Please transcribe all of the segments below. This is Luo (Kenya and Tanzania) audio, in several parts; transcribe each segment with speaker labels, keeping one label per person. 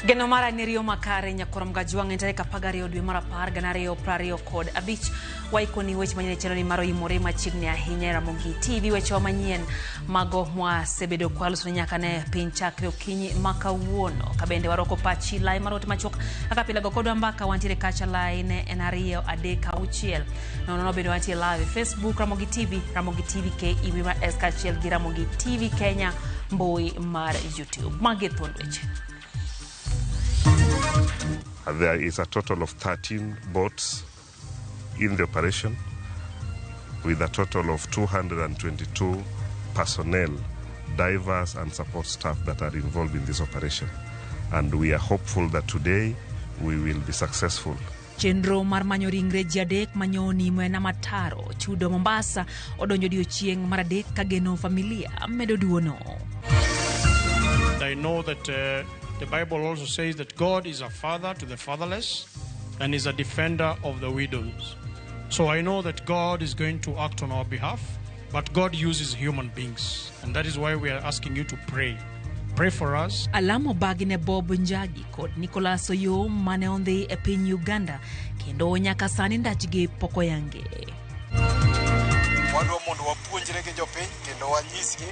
Speaker 1: Geno mara ni riyo makare nyakwar Mgajwang' en tarik 12 dwe mar 10 2025. Waikoni weche manyien e chenro ni mar oimore machiegni ahinya e Ramogi TV. Wechewa manyien mago mwasebedo kwaloso nyaka ne piny chakre okinyi ma kawuono. Ka bende warwako pachi lai mar ote machuok kaka pile go kodwa mbaka wantiere kacha lai ne en 2 3 6 nono bende wantie live e Facebook Ramogi TV, Ramogi TV KE Wima S kaachiel gi Ramogi TV Kenya mbui mar YouTube. Magi e thuond weche.
Speaker 2: There is a total of 13 boats in the operation with a total of 222 personnel, divers and support staff that are involved in this operation. And we are hopeful that today we will be successful.
Speaker 1: Chenro mar manyo ringre ji adek manyo nimo e nam ataro chudo Mombasa odonjo odiochieng' mar adek ka geno familia medo duono.
Speaker 3: I know that the Bible also says that God is a father to the fatherless and is a defender of the widows. So I know that God is going to act on our behalf, but God uses human beings. And that is why we are asking you to pray. Pray for us.
Speaker 1: Alamo bagi ne Bob Njagi kod Nicholas Oyoo mane ondhi e piny Uganda kendo nyaka sani ndachgi pok oyangi.
Speaker 4: Wadwa mondo wapuonjre gi jopiny kendo wanyisgi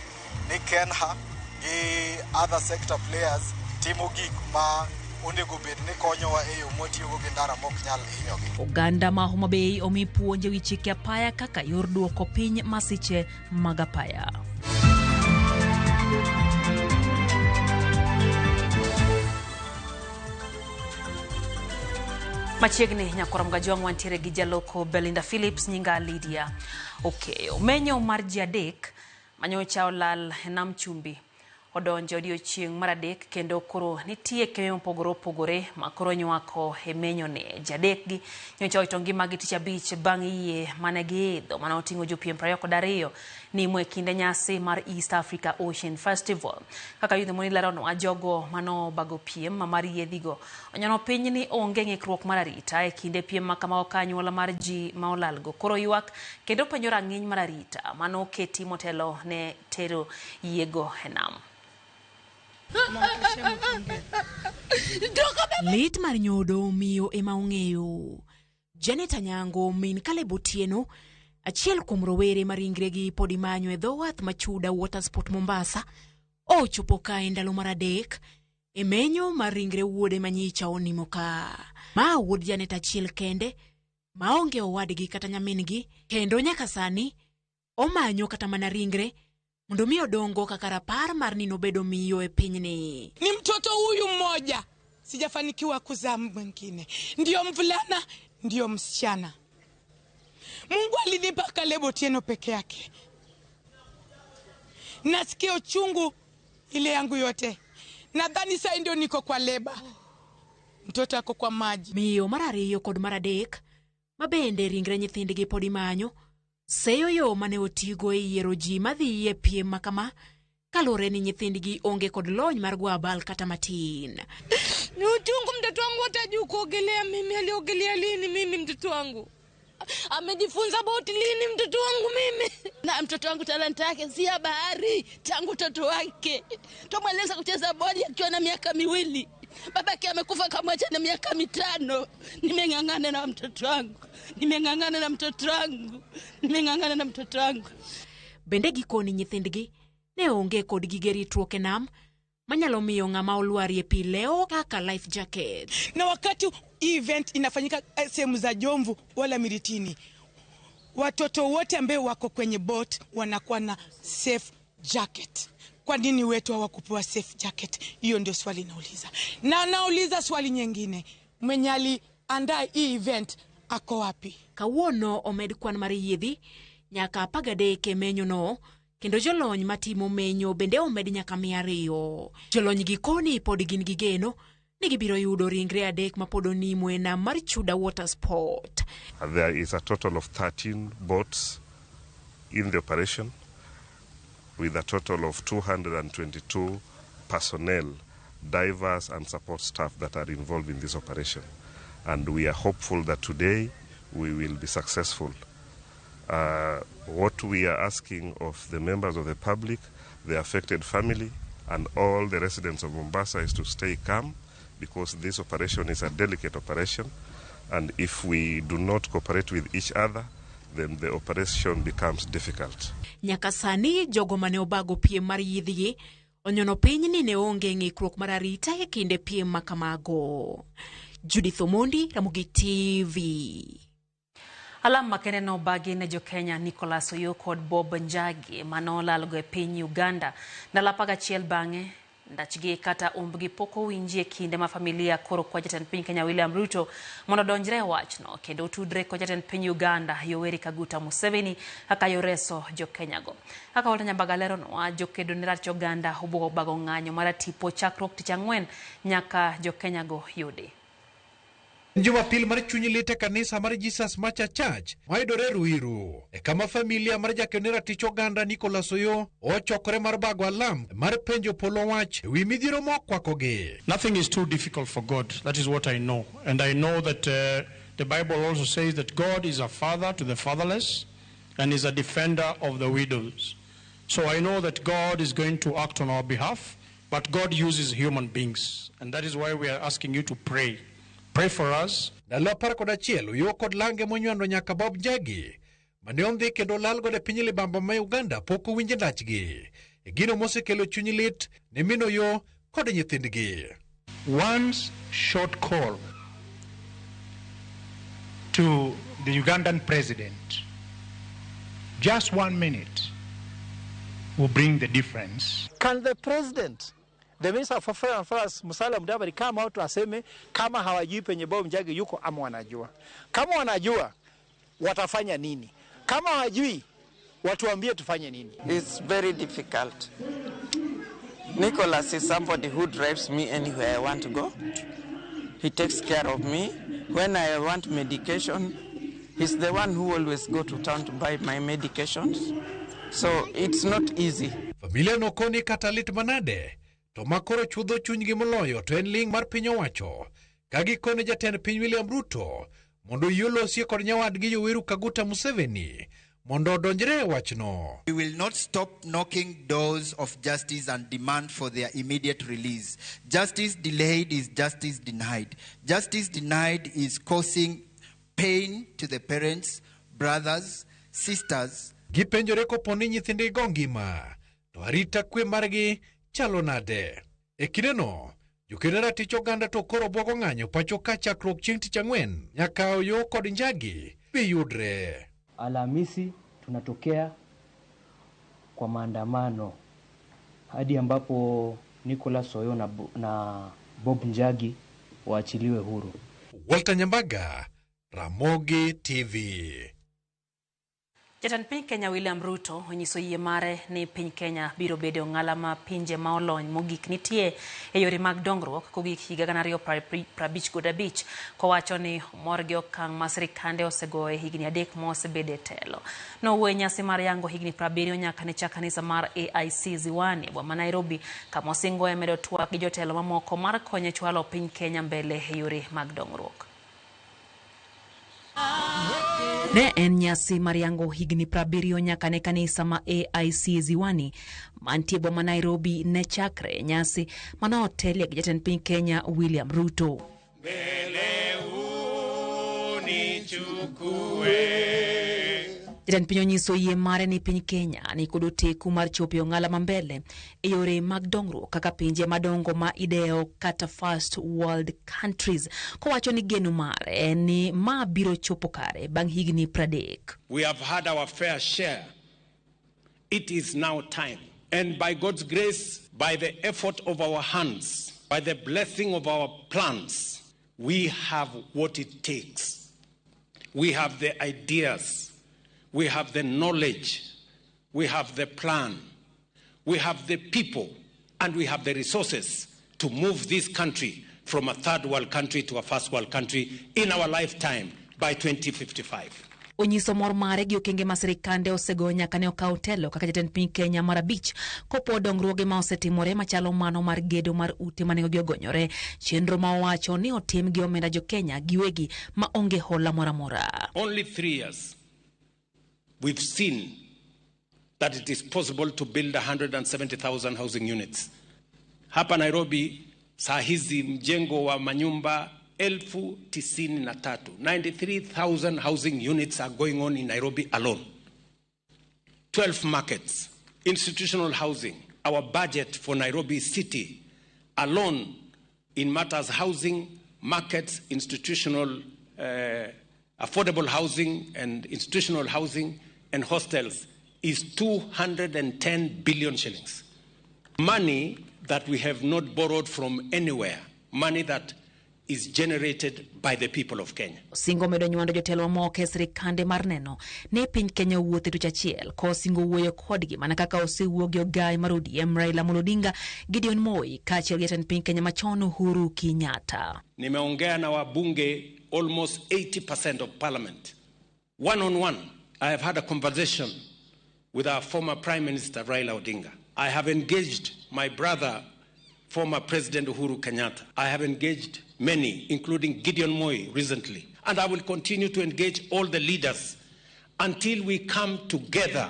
Speaker 4: ni KeNHA gi other sector players timo gik ma onego bed ni konyowa e yo mwatiyogo gi ndara mok nyal hinyogi.
Speaker 1: Oganda ma Homa Bay omi puonj ewi chike apaya kaka yor duoko piny masiche mag apaya. Machiegni nyakwar Mgajwang' wantiere gi jaloko Belinda Phillips, nyinga Lydia Okeyo. Menyo mar ji adek manyocha olal e nam chumbi odonjo odiochieng' mar adek kendo koro nitie keme mopogore opogore ma koro nywako e menyo ni. Ji adek gi nyocha owito ngimagi tich abich bang' yie mane giidho mane oting'o jopiem 22 nimo e kinde nyasi mar East Africa Ocean Festival. Kaka yudhe moni leronwa jogo manobago piem mar yiedhigo onyono piny ni onge ng'ikruok mar arita e kinde piem ma kamago ka anyuola mar ji ma olalgo koro ywak kendo penjo rang'iny mar arita manoketi motelo ne tero yiego e nam.
Speaker 5: Lit mar nyodo miyo ema ong'eyo. Janet Anyango min Caleb Otieno, achiel kuom rowere ma ringregi pod imanyo e dho wath ma Chuda Watersport Mombasa, ochopo ka e ndalo mar adek e menyo mar ringre wuode manyicha onimo ka. Ma wuod Janet achiel kende maonge owadgi kata nyamin-gi, kendo nyaka sani omanyo kata mana ringre mondo mi odongo kaka rapar mar ni nobedo miyo e pinyni.
Speaker 6: Ni mtoto huyu mmoja, sijafanikiwa kuzaa mwingine, ndio mvulana ndio msichana. Mungu alinipa Caleb Otieno peke yake. Nasikia uchungu ile yangu yote, nadhani sasa ndio niko kwa leba, mtoto ako kwa maji.
Speaker 5: Miyo mar ariyo kod mar adek ma bende ringre nyithindgi pod imanyo seyo yo mane otigo e yiero ji madhi e piem ma kama kaluwore ni nyithindgi onge kod lony mar go abal kata matin.
Speaker 7: Ni uchungu, mtoto wangu hatajui kuogelea. Mimi aliogelea lini? Mimi mtoto wangu amejifunza boti lini? Mtoto wangu mimi
Speaker 8: na mtoto wangu talanta yake si ya bahari tangu utoto wake. Tumweleza kucheza bodi akiwa na miaka 2. Babake amekufa kamwacha na miaka 5. Nimeng'ang'ana na mtoto wangu, nimeng'ang'ana na mtoto wangu, nimeng'ang'ana na mtoto wangu.
Speaker 5: Bende gikoni nyithindgi ne onge kod gige ritruok e nam manyalo miyo ng'ama olwarie pi lewo kaka life jacket.
Speaker 6: Na wakati event inafanyika sehemu za Jomvu wala Miritini, watoto wote ambao wako kwenye boat wanakuwa na safe jacket. Kwa nini wetu hawakupewa safe jacket? Hiyo ndio swali nauliza. Na nauliza swali nyingine, mwenye aliandaa hii event ako wapi?
Speaker 5: Kawuono omed kwan mar yiedhi nyaka 13 e menyo no, kendo jolony matimo menyo bende omed nyaka 200. Jolony gi koni pod gin gi geno ni gibiro yudo ringre adek mapod onimo e nam mar Chuda Watersport.
Speaker 2: There is a total of 13 boats in the operation with a total of 222 personnel, divers and support staff that are involved in this operation. And we are hopeful that today we will be successful. What we are asking of the members of the public, the affected family, and all the residents of Mombasa is to stay calm, because this operation is a delicate operation, and if we do not cooperate with each other, then the operation becomes difficult.
Speaker 5: Nyaka sani jogo mane obago piem mar yidhgi onyono piny ni ne onge ng'ikruok mar arita e kinde piem ma kamago. Judith Omondi, Ramogi TV.
Speaker 1: Alam makende nobagi ne jo-Kenya Nicholas Oyoo kod Bob Njagi manolalgo e piny Uganda. Ndalo 11 bang'e, ndachgi kata umbgi pok owinji e kinde ma familia koro kwa jatend piny Kenya William Ruto mondo odonjre e wachno kendo otudre kod jatend piny Uganda Yoweri Kaguta Museveni kaka yor reso jo-Kenya go. Kaka Walter Nyambaga leronwa, jokedo ne ratich oganda obuogo bago ng'anyo mar tipo chakruok tich ang'wen nyaka jo-Kenya go yudi.
Speaker 9: Jumapil mar chuny lit e kanisa mar Jesus Macha Church mayudore Ruiru, e kama familia mar jakeno ratich oganda Nicholas Oyoo ochokore mar bago alam mar penjo polo wach ewi midhiero mokwakogi.
Speaker 3: Nothing is too difficult for God. That is what I know. And I know that the Bible also says that God is a father to the fatherless and is a defender of the widows. So I know that God is going to act on our behalf, but God uses human beings. And that is why we are asking you to pray. Pray for us.
Speaker 9: Ndalo 11 Oyoo kod lange monywando nyaka Bob Njagi mane ondhi kendo lal godo e piny libamba ma Uganda pok owinj ndachgi. E gino mosekelo chuny lit ne min Oyoo kod nyithindgi.
Speaker 10: One short call to the Ugandan president, just 1 minute, will bring the difference.
Speaker 11: Can the president, the Minister for Foreign Affairs, Musalia Mudavadi, come out aseme kama hawajui penye Bob Njagi yuko ama wanajua? Kama wanajua, watafanya nini? Kama hawajui, watuambie tufanye nini?
Speaker 12: It's very difficult. Nicholas is somebody who drives me anywhere I want to go. He takes care of me. When I want medication, he's the one who always go to town to buy my medications. So it's not easy.
Speaker 9: Familia no koni kata lit manade, to makoro chudho chunygi moloyo to en ling mar piny owacho ka gikone jatend piny William Ruto mondo oyie olosie kod nyawadgi Yoweri Kaguta Museveni mondo odonjre e wachno.
Speaker 13: We will not stop knocking doors of justice and demand for their immediate release. Justice delayed is justice denied. Justice denied is causing pain to the parents, brothers, sisters.
Speaker 9: Gipenjore kopo ni nyithindgi go ngima, to arita kwe margi chalo nade? E kindeno, jokedo ratich oganda to koro bwogo ng'anyo pacho ka chakruok chieng' tich ang'wen nyaka Oyoo kod Njagi bi yudre.
Speaker 14: Alhamisi tunatokea kwa maandamano hadi ambapo Nicholas Oyoo na Bob Njagi waachiliwe huru.
Speaker 9: Walter Nyambaga, Ramogi TV.
Speaker 1: Jatend piny Kenya William Ruto onyiso yie mare ni piny Kenya biro bedo ong'ala ma pinje ma olony mogik nitie e yore mag dongruok kogik higa 2055, kowacho ni omor gi okang' ma sirikande osegoyo e higni 3 ma osebedo e telo. Nowuoyo e nyasi mar yango higni 70 nyaka ne chak kanisa mar AIC Ziwani e boma ma Nairobi, kama osingo e medo twak gi jotelo mamoko mar konyo e chwalo piny Kenya mbele e yore mag dongruok. Ne en nyasi mar yango higni 70 nyaka ne kanisa ma AIC Ziwani mantie boma Nairobi ne chakre, nyasi mane otelie gi jatend piny Kenya William Ruto. Jatend piny onyiso yie mare ni piny Kenya ni kod oteku mar chopo e ong'ala ma mbele e yore mag dongruok kaka pinje madongo ma idewo kata first world countries, kowacho ni geno mare en ni ma biro chopo kare bang' higni 30.
Speaker 15: We have had our fair share. It is now time. And by God's grace, by the effort of our hands, by the blessing of our plans, we have what it takes. We have the ideas. We have the knowledge, we have the plan, we have the people, and we have the resources to move this country from a third world country to a first world country in our lifetime by 2055.
Speaker 1: Onyiso mor mare gi okenge ma sirikande osegoyo nyaka ne okaw telo kaka jatend piny Kenya mar 5, kopo dongruoge ma osetimore machalo mano mar gedo mar ute ma nengogi ogonyore, chenro ma owacho ni otim gi omenda jo Kenya giwegi ma onge hola moro amora.
Speaker 15: Only 3 years. We've seen that it is possible to build 170,000 housing units. Hapa Nairobi saa hizi mjengo wa manyumba 93,000, 93,000 housing units are going on in Nairobi alone. 12 markets, institutional housing. Our budget for Nairobi city alone in matters housing, markets, institutional, affordable housing and institutional housing and hostels is 210 billion shillings. Money that we have not borrowed from anywhere, money that is generated by the people of Kenya.
Speaker 1: Osingo medo nywando jotelo mamoko e sirikande mar neno ni piny Kenya owuotho e tuch achiel kosingo wuoyo kodgi mana kaka osewuo gi ogai mar ODM Raila Amolo Odinga, Gideon Moi kaachiel gi jatend piny Kenya machon Uhuru Kenyatta.
Speaker 15: Nimeongea na wabunge almost 80% of parliament. One on one, I have had a conversation with our former Prime Minister Raila Odinga. I have engaged my brother, former President Uhuru Kenyatta. I have engaged many, including Gideon Moi recently. And I will continue to engage all the leaders until we come together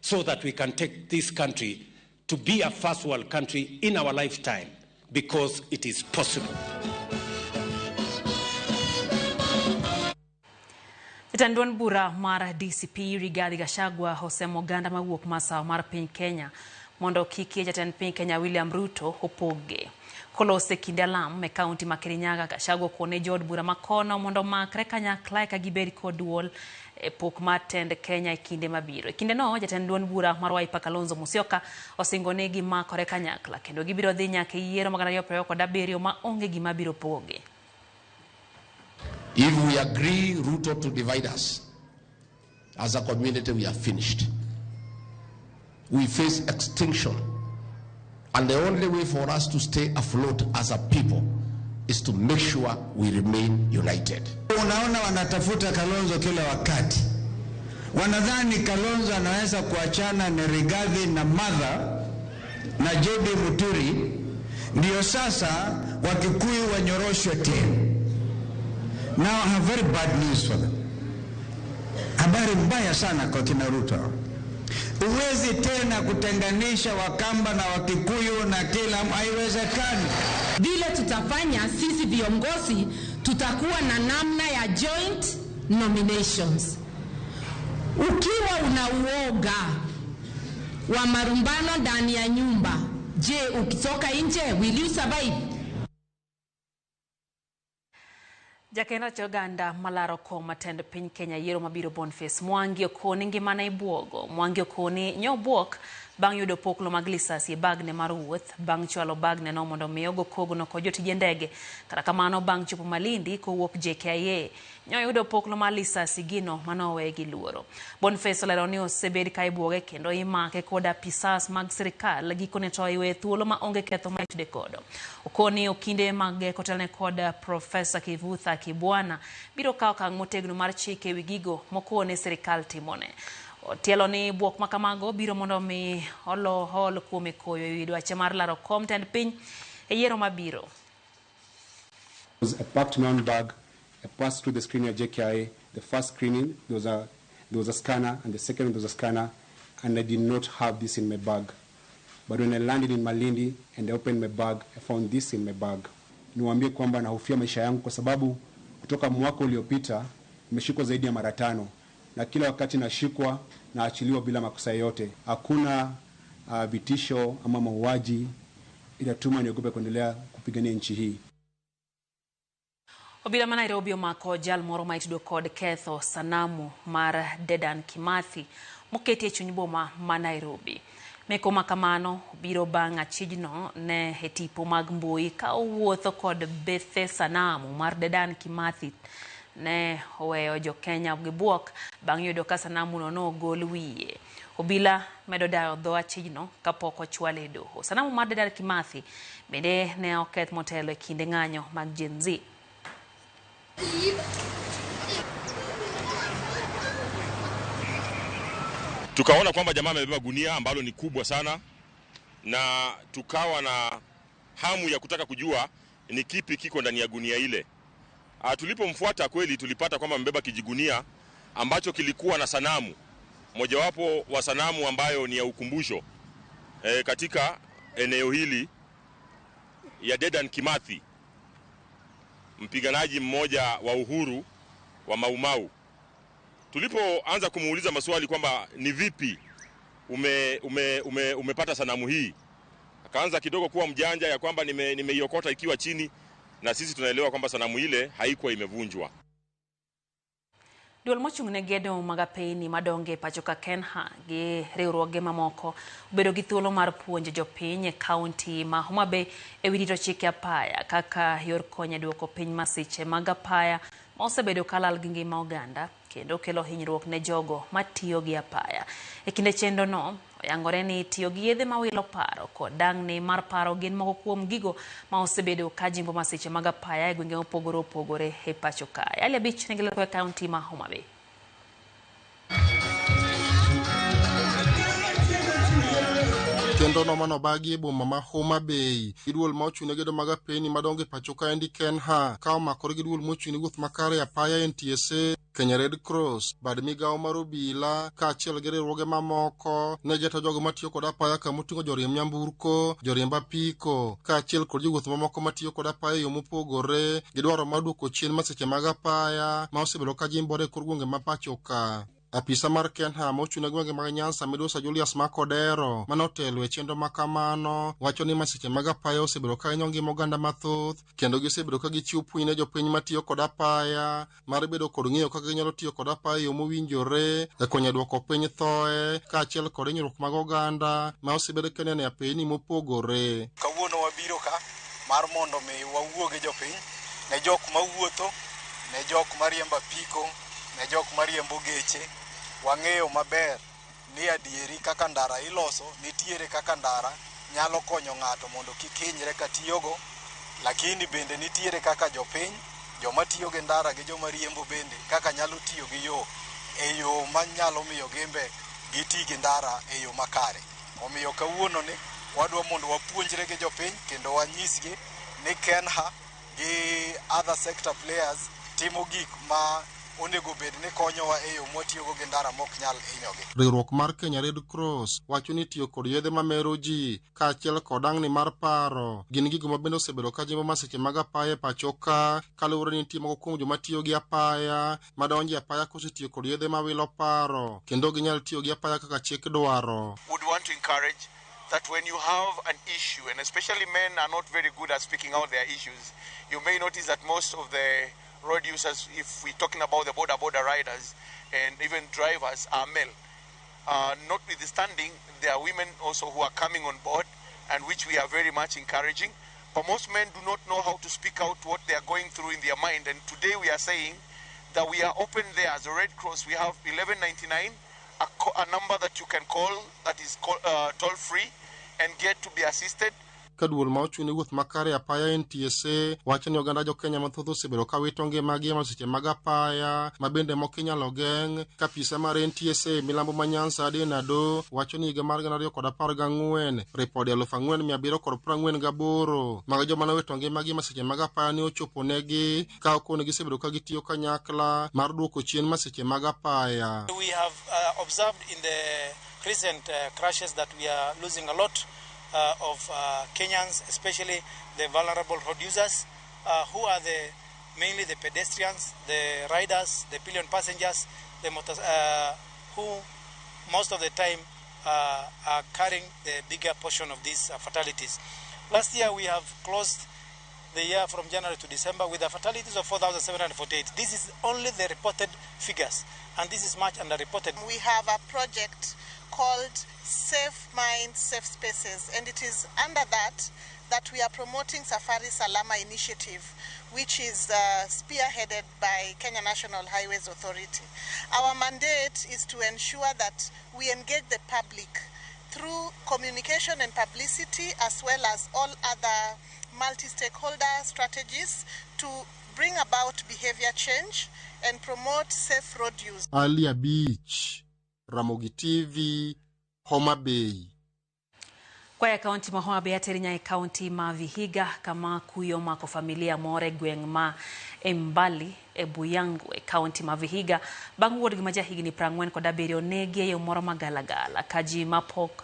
Speaker 15: so that we can take this country to be a first world country in our lifetime, because it is possible.
Speaker 1: Jatend duond bura mar DCP Rigathi Gachagua osemo oganda mawuok masawa mar piny Kenya mondo kik yie jatend piny Kenya William Ruto opoge. Kolose kinde alam e kaunti ma Kirinyaga, Gachagua okone jood bura makono mondo omakre kanyakla eka gibed kod duol e pok mar tend Kenya e kinde mabiro. E kinde no, jatend duond bura mar Wiper Kalonzo Musyoka osingo ni gimakore kanyakla kendo gibiro dhi nyaka e yiero mag 2027 ma onge gima biro pogogi.
Speaker 16: If we agree Ruto to divide us, as a community we are finished. We face extinction. And the only way for us to stay afloat as a people is to make sure we remain united.
Speaker 17: Unaona wanatafuta Kalonzo kila wakati. Wanadhani Kalonzo anaweza kuachana na Rigathi na Martha na JB Muturi, ndio sasa Wakikuyu wanyoroshwe tena. Now I have very bad news for them. Habari mbaya sana kwa kina Ruto. Huwezi tena kutenganisha Wakamba na Wakikuyu na kila, haiwezekani.
Speaker 18: Vile tutafanya sisi viongozi, tutakuwa na namna ya joint nominations. Ukiwa una uoga wa marumbano ndani ya nyumba, je, ukitoka nje will you survive?
Speaker 1: Jakeno cha oganda malaro kom matend piny Kenya yiero mabiro Boniface Mwangi okoni ngimane ibuogo. Mwangi okoni nyobuok bang' yudo poklo mag lisasi e bagne mar wuoth bang' chwalo bagne no mondo mi ogo kogno kod jotije ndege. Kata kamano bang' chopo Malindi kowuok JKIA nyoyudo poklo mar lisasi gino manowe gi luoro. Boniface olero ni osebed ka ibuoge kendo imake kod apisas mag sirikal gikone to iwe thuolo ma onge ketho ma itude kodo. Okoni okinde mag kotelne kod Profesa Kivutha Kibwana biro kawo okang' motegno mar chike ewi gigo mokone sirikal timone. Otielo ni buok makamago biro mondo mi olo hol kuome koyo ewi dwache mar laro kom tend piny e yiero mabiro.
Speaker 19: I packed my own bag. I passed through the screening at JKIA. The first screening, there was a scanner, and the second there was a scanner, and I did not have this in my bag. But when I landed in Malindi and I opened my bag, I found this in my bag. Niwaambie kwamba nahofia maisha yangu kwa sababu kutoka mwaka uliopita nimeshikwa zaidi ya mara 5, na kila wakati nashikwa naachiliwa bila makosa yote. Hakuna vitisho ama mauaji itatuma niogope kuendelea kupigania nchi hii.
Speaker 1: Obila ma Nairobi omako jal moro ma itudo kod ketho sanamu mar Dedan Kimathi moketi e chuny boma ma Nairobi. Meko makamano biro bang' achijno ne e tipo mag mbui ka owuotho kod bethe sanamu mar Dedan Kimathi ne oweyo jo Kenya gi buok bang' yudo ka sanamu no nogol wiye. Obila medo dayo dho achijno kapok ochwale e doho. Sanamu mar Dedan Kimathi bende ne oketh motelo e kinde ng'anyo mag Gen Z.
Speaker 20: Tukaona kwamba jamaa amebeba gunia ambalo ni kubwa sana, na tukawa na hamu ya kutaka kujua ni kipi kiko ndani ya gunia ile. Tulipomfuata kweli tulipata kwamba amebeba kijigunia ambacho kilikuwa na sanamu mojawapo wa sanamu ambayo ni ya ukumbusho katika eneo hili ya Dedan Kimathi, mpiganaji mmoja wa uhuru wa Mau Mau. Tulipoanza kumuuliza maswali kwamba ni vipi umepata sanamu hii, akaanza kidogo kuwa mjanja ya kwamba nimeiokota ikiwa chini, na sisi tunaelewa kwamba sanamu ile haikuwa imevunjwa.
Speaker 1: Duol mochung' ne gedo mag apeyni madongo e pacho ka Kenha gi riwruoge mamoko obedo gi thuolo mar puonjo jopiny e kaunti ma Homa Bay ewi rito chike apaya kaka yor konyo e duoko piny masiche mag apaya ma osebedo kalal gi ngima oganda kendo kelo hinyruok ne jogo matiyo gi apaya. E kinde chenro no, oyangore ni tiyo gi yedhe mawilo paro kod dang'ni mar paro gin moko kuom gigo ma osebedo ka jimbo masiche mag apaya e gwenge mopogore opogore e pacho kae. Ali Abich nigi ler e kaunti ma Homa Bay.
Speaker 21: Chenro no manobagi e boma ma Homa Bay gi duol ma ochung' ne gedo mag apeyni madongo e pacho kaendi Kenha ka omakore gi duol mochung' ne wuoth makare e apaya NTSA, Kenya Red Cross, bad migawo mar obila kaachiel gi riwruoge mamoko ne geto jogo matiyo kod apaya kamoting'o joriemb nyamburko, joriemb apiko kaachiel kod jowuoth mamoko matiyo kod apaya e yo mopogore gi dwaro mar duoko chien masiche mag apaya ma osebedo ka jimbore e kor gwenge ma pacho ka. Apisa mar Kenha mochung' ne gwenge mag Nyanza Midusa Julius Makodero manotelo e chenro makamano wacho ni masiche mag apaya osebedo ka hinyo ngima oganda mathoth kendo gisebedo ka gichiwo puonj ne jopiny matiyo kod apaya mar bedo kod ng'eyo kaka ginyalo tiyo kod apaya e yo mowinjore e konyo e duoko piny thoe kaachiel kod hinyruok mag oganda ma osebedo ka ineno e apeyni mopogore.
Speaker 4: Kawuono wabiro ka mar mondo mi wawuo gi jopiny ne jok mawuotho, ne jok mariembo apiko, ne jok mariembo geche. Wang'eyo maber ni adieri kaka ndara iloso, nitiere kaka ndara nyalo konyo ng'ato mondo kik hinyre katiyogo, lakini bende nitiere kaka jopiny, joma tiyo gi ndara gi joma riembo bende kaka nyalo tiyo gi yo e yo manyalo miyo gimbe giti gi ndara e yo makare. Omiyo kawuono ni wadwa mondo wapuonjre gi jopiny kendo wanyisgi ni Kenha gi other sector players timo gik ma onego bed ni konyowa e yo mwatiyogo gi ndara mok nyal hinyogi.
Speaker 21: Riwruok mar Kenya Red Cross wacho ni tiyo kod yedhe mamero ji kaachiel kod dang'ni mar paro gin gigo ma bende osebedo ka jimbo masiche mag apaya e pacho ka kaluwore ni nitie moko kuom joma tiyo gi apaya madonjo e apaya kosetiyo kod yedhe mawilo paro kendo ginyal tiyo gi apaya kaka chik dwaro.
Speaker 22: Would want to encourage that when you have an issue, and especially men are not very good at speaking out their issues, you may notice that most of the road users, if we're talking about the border riders and even drivers, are male. Notwithstanding, there are women also who are coming on board, and which we are very much encouraging. But most men do not know how to speak out what they are going through in their mind. And today we are saying that we are open there as a Red Cross. We have 1199, a number that you can call that is toll free and get to be assisted.
Speaker 21: Ka duol ma ochung' ne wuoth makare apaya NTSA wacho ni oganda jokenya mathoth osebedo ka wito ngimagi e masiche mag apaya ma bende moko inyalo geng'. Ka apisa mar NTSA milambo ma Nyanza Aden Ado wacho ni higa mar 2014 ripode 4748 mag joma nowito ngimagi e masiche mag apaya ne ochopo negi ka okone gisebedo ka gitiyo kanyakla mar duoko chien masiche mag apaya.
Speaker 23: We have observed in the recent crashes that we are losing a lot of Kenyans, especially the vulnerable road users, who are mainly the pedestrians, the riders, the pillion passengers, the who most of the time are carrying the bigger portion of these fatalities. Last year we have closed the year from January to December with the fatalities of 4,748. This is only the reported figures, and this is much underreported.
Speaker 24: We have a project called Safe Minds, Safe Spaces, and it is under that that we are promoting Safari Salama initiative, which is spearheaded by Kenya National Highways Authority. Our mandate is to ensure that we engage the public through communication and publicity, as well as all other multi-stakeholder strategies to bring about behavior change and promote safe road use.
Speaker 21: Alia Beach, Ramogi TV, Homa Bay.
Speaker 1: Kwa kaunti ma Homa Bay aterinya e kaunti ma Vihiga kama kuyo mako familia more gweng' ma Embali e Buyangu e kaunti ma Vihiga bang' wuodgi ma jahigni 47 onegi e yo moro magalagala ka ji mapok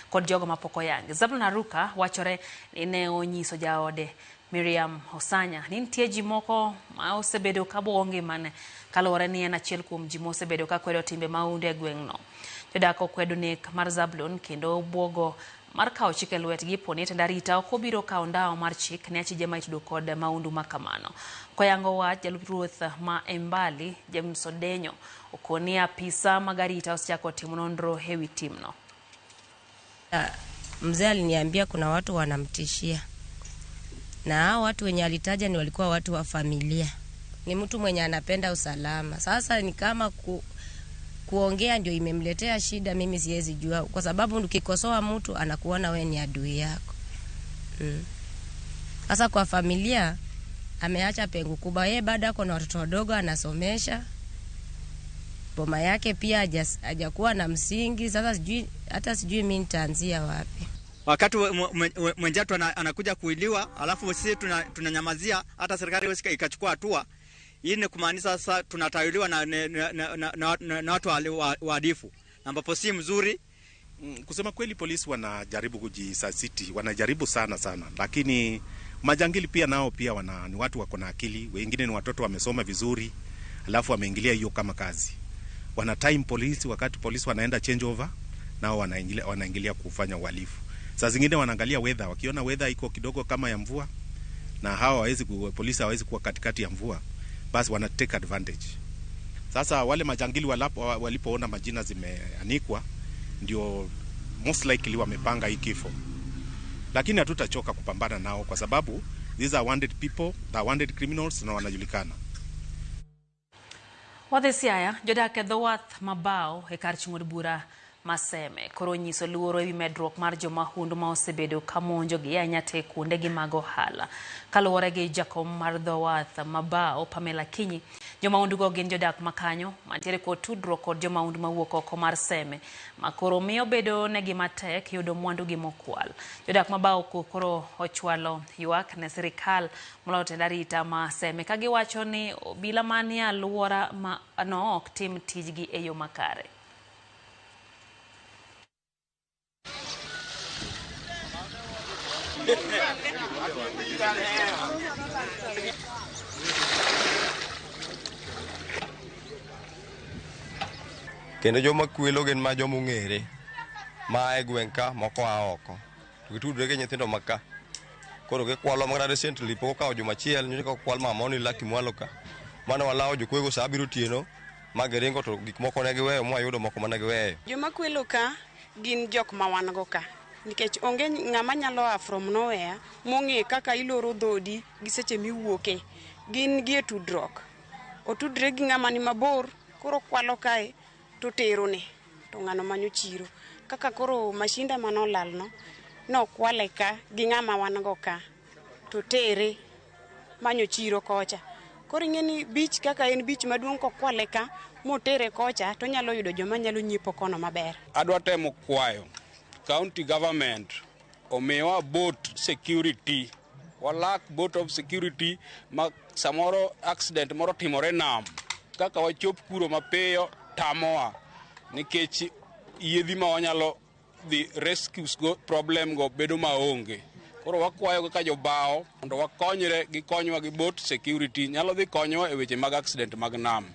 Speaker 1: kod jogo mapok oyangi. Zablon Aruka wachore ni ne onyiso jaode Miriam Osanya ni nitie ji moko ma osebedo ka buogo ngimane kaluwore ni en achiel kuom ji mosebedo ka kwedo timbe mahundu e gweng'no. Jodak okwedo nek mar Zablon kendo buogo mar kawo chik e lwetgi poni tend arita ok obiro kawo ndawa mar chik ne achije ma itudo kod mahundu ma kamano. Koyango wach, jalup ruoth ma Embali James Odenyo okoni apisa mag arita osechako timo nonro e wi timno.
Speaker 2: Mzee aliniambia kuna watu wanamtishia, na hao watu wenye alitaja ni walikuwa watu wa familia. Ni mtu mwenye anapenda usalama. Sasa ni kama kuongea ndio imemletea shida, mimi siwezi jua, kwa sababu ukikosoa mtu anakuona wewe ni adui yako. Sasa kwa familia ameacha pengo kubwa. Yeye bado ako na watoto wadogo anasomesha. Boma yake pia hajakuwa na msingi. Sasa sijui, hata sijui mimi nitaanzia wapi.
Speaker 6: Wakati mwenzetu anakuja kuiliwa, alafu sisi tunanyamazia, hata serikali haiwezi ikachukua hatua. Hii ni kumaanisha sasa tunatawaliwa na watu waadilifu, ambapo si mzuri.
Speaker 7: Kusema kweli, polisi wanajaribu kujisasiti, wanajaribu sana sana, lakini majangili pia nao pia ni watu wako na akili, wengine ni watoto wamesoma vizuri, alafu wameingilia hiyo kama kazi. Wana time polisi, wakati polisi wanaenda change over, nao wanaingilia kufanya uhalifu. Saa zingine wanaangalia weather, wakiona weather iko kidogo kama ya mvua na hawa hawezi polisi hawezi kuwa katikati ya mvua, basi wana take advantage. Sasa wale majangili walipoona majina zimeanikwa, ndio most likely wamepanga hii kifo. Lakini hatutachoka kupambana nao kwa sababu these are wanted people, they are wanted criminals na wanajulikana.
Speaker 1: Wadhi Siaya, jodak e dho wath mabao e kar chung' od bura Maseme koro nyiso luoro ewi medruok mar jomahundu ma osebedo ka monjogi ahinya te kuondegi mag ohala. Kaluwore gi jakom mar dho wath mabao Pamela Kinyi, jomahundugo gin jodak makanyo mantiere kod tudruok kod jomahundu mawuok oko mar Seme ma koro miyo bedo negi matek yudo mwandugi mokwal. Jodak mabao koro ochwalo ywak ne sirikal moloyo tend arita ma Seme ka giwacho ni obila manie alwora no ok tim tijgi e yo makare.
Speaker 8: Kendo joma kwelo gin ma joma ong'ere ma e gweng' ka moko a oko to gitudre gi nyithindo ma ka. Koro gikwalo mana recently pok okawo juma achiel nyocha okwal mama ni Lucky Mwalo ka. Mane walawo jokwego sa 7 otieno ma giringo to gik moko ne giweyo mwayudo moko mane giweyo.
Speaker 25: Joma kwelo ka gin jok ma wan go ka. Nikech onge ng'ama nyalo a from nowhere mong'e kaka iloro dhodi gi seche miwuoke. Gin gi e tudruok. Otudre gi ng'ama ni mabor, koro kwalo kae to terone to ng'ano manyo chiro. Kaka koro mashinda manolalno nokwale ka gi ng'ama wan go ka to tere manyo chiro kocha. Koro ing'e ni beach kaka en beach maduong' kokwale ka motere kocha to nyalo yudo joma nyalo nyiepo kono maber.
Speaker 15: Adwa temo kwayo county government omiwa boat security. Walak boat of security ma samoro accident moro timore nam. Kaka wachop kuro mapiyo tamowa nikech yiedhi ma wanyalo dhi rescues go problem go bedo maonge. Koro wakwayo kaka jobao mondo wakonyre gikonywa gi boat security nyalo dhi konyowa e weche mag accident mag nam.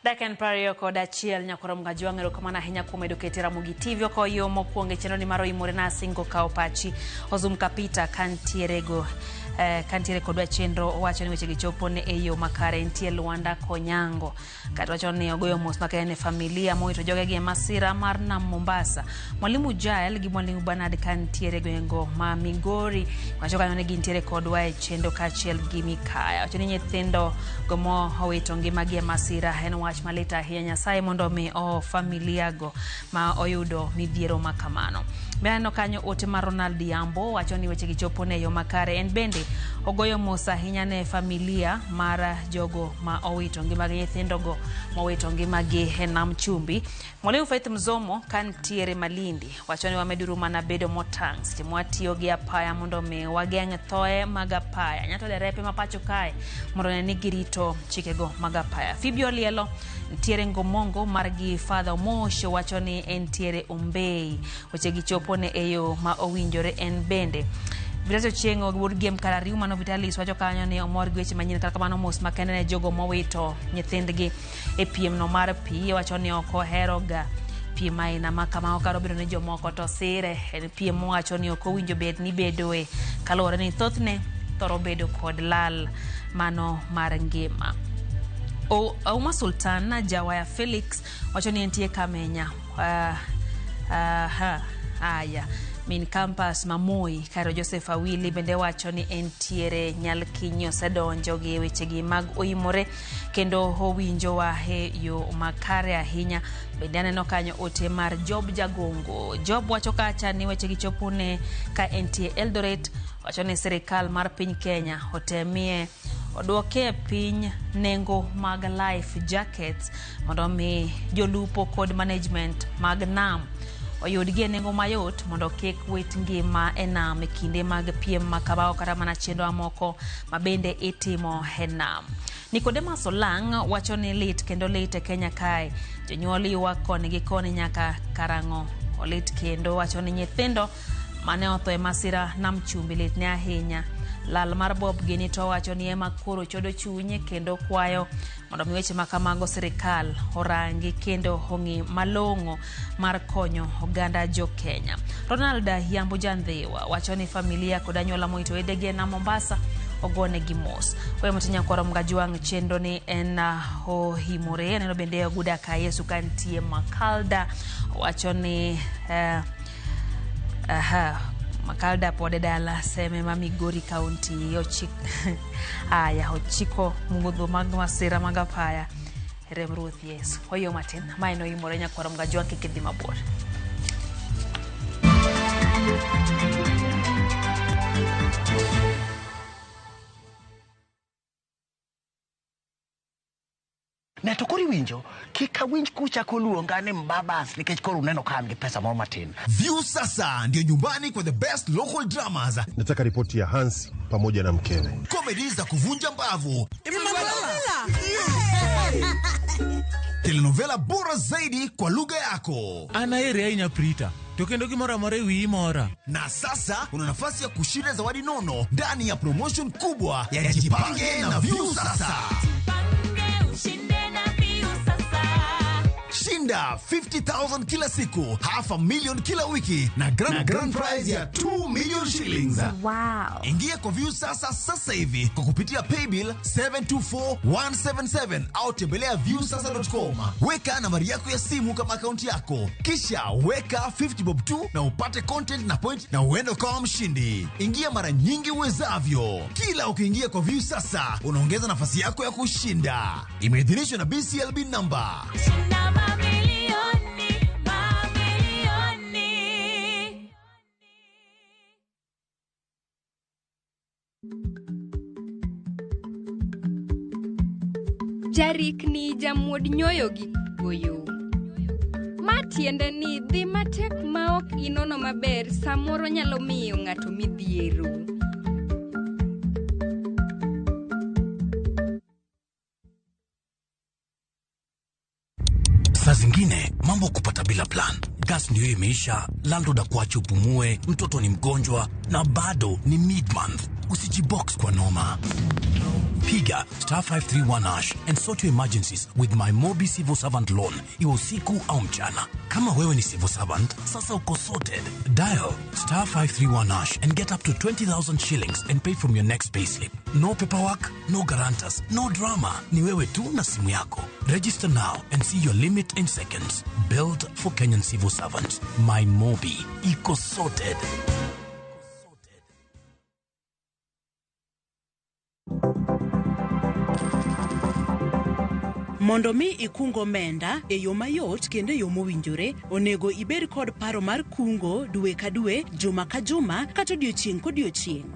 Speaker 1: Dakika en 21 nyakoro Mgajwang', erokamano ahinya kuom medo kete Ramogi TV oko yo mokwongo e chenro ni mar Oimore na Singo kawo pachi. Ozum Kapita kantiere kodwa chenro owacho ni wechegi chopo ne e yo makare. Nitie Lwanda Konyango kata wacho ni ogoyo mos makende ne familia mowito jogegi e masira mar nam Mombasa. Mwalimu Jael gi Mwalimu Bernard kantiere gwengo ma Migori wacho kanyo ni gintiere kodwa e chenro kaachiel gi Mikaya. Wacho ni nyithindo go mowito ngimagi e masira en wach malit ahinya. Nyasaye mondo omi o familia go ma oyudo midhiero makamano. Be aneno kanyo ote mar Ronald Yambo wacho ni wechegi chopo ne yo makare. En bende ogoyo mos ahinya ne familia mar jogo ma owito ngimagi, nyithindogo mowito ngimagi e Nam Chumbi. Mwalimu Faith Mzomo ka ntiere Malindi wacho ni wameduru mana bedo motang' seche mwatiyo gi apaya mondo mi wageng' thoe mag apaya. Nyato derepe ma pacho kae mondo one ni girito chikego mag apaya. Phoebe Olielo ntiere Ngomongo margi Father Omosh wacho ni entiere Ombei. Wechegi chopo ne e yo ma owinjore en bende. Vitalis Ochieng' wuod Gem Karariu mano Vitalis wacho kanyo ni omor gi weche manyien, kata kamano mos makende ne jogo mowito nyithindgi e piem no mar pi. Wacho ni ok ohero ga piem aina ma kamago kata obedo ni jomoko to sire. En piem mowacho ni ok owinjo bed ni bedoe kaluwore ni thothne thoro bedo kod lal mano mar ngima. Auma Sultan Jawaya Felix wacho ni entie Kamenya. Aya min campus ma Moi. Kairo Joseph Awili bende wacho ni entiere Nyalkinyi, osedonjo gi wechegi mag oimore kendo owinjowa e yo makare ahinya. Bende aneno kanyo ote mar Job Jagongo. Job wacho kacha ni wechegi chopo ne ka entie Eldoret. Wacho ni sirikal mar piny Kenya otemie oduoke piny nengo mag life jackets mondo mi jolupo kod management mag nam oyudgi e nengo mayot mondo kik wit ngima e nam e kinde mag piem ma kamago kata mana chenro mamoko ma bende itimo e nam. Nicodemus Olang' wacho ni lit kendo lit e Kenya kae. Jonyuol ywak koni gi koni nyaka karang'o olit kendo wacho ni nyithindo mane otho e masira Nam Chumbi lit ne ahinya. Lal mar Bob gini to wacho ni ema koro chodo chunye kendo kwayo mondo mi weche ma kamago sirikal orangi kendo ong'i malong'o mar konyo oganda jo Kenya. Ronald Yambo Jandhiwa wacho ni familia kod anyuola moito wedegi e nam Mombasa ogonegi mos. Weyo matin kwaro Mgajwang' chenro ni en ohimore. Aneno bende Oguda ka Yesu ka nitie Makalda wacho ni Makalda pod e dala Seme ma Migori County aya ochiko mudho mag masira mag apaya rem Ruoth Yesu. Oyo matin mae noimore nyakwaro Mgajwang' kik idhi mabor.
Speaker 3: Ne to koro iwinjo kik awinj kuchako luonga ni mbabas nikech koro uneno ka an gi pesa moro matin.
Speaker 5: View sasa ndio nyumbani kwa the best local dramas.
Speaker 10: Nataka ripoti ya Hans pamoja na mkewe.
Speaker 5: Comedy za kuvunja mbavu. Telenovela bora zaidi kwa lugha yako.
Speaker 11: Anaere ahinya Prita. To kendo gimoro amora e wiyi mora.
Speaker 5: Na sasa una nafasi ya kushinda zawadi nono ndani ya promotion kubwa ya Jipange na View Sasa. Shinda 50,000 kila siku, 500,000 kila wiki na grand prize ya 2 million shillings.
Speaker 12: Wow.
Speaker 5: Ingia kwa View Sasa sasa hivi kwa kupitia paybill 724177 au tembelea viewsasa.com. Weka nambari yako ya simu kama akaunti yako, kisha weka 50 bob tu na upate content na point na uende ukawa mshindi. Ingia mara nyingi uwezavyo. Kila ukiingia kwa View Sasa unaongeza nafasi yako ya kushinda. Imeidhinishwa na BCLB number.
Speaker 26: Jarikni jamuod nyoyo gi goyo. Ma tiende ni dhi matek ma ok inono maber samoro nyalo miyo ng'ato midhiero.
Speaker 27: Saa zingine mambo kupata bila plan. Gas ndio imeisha, landlord akuache upumue, mtoto ni mgonjwa na bado ni mid-month. Usijibox kwa noma. Piga star 531 hash and sort your emergencies with my Mobi Civil Servant Loan, iwe usiku au mchana. Kama wewe ni civil servant, sasa uko sorted. Dial star 531 hash and get up to 20,000 shillings and pay from your next payslip. No paperwork, no guarantors, no drama. Ni wewe tu na simu yako. Register now and see your limit in seconds. Built for Kenyan civil servants. My Mobi. Iko sorted.
Speaker 9: Mondo mi ikung omenda e yo mayot kendo e yo mowinjore, onego ibed kod paro mar kungo dwe ka dwe, juma ka juma, kata odiochieng' kodiochieng'.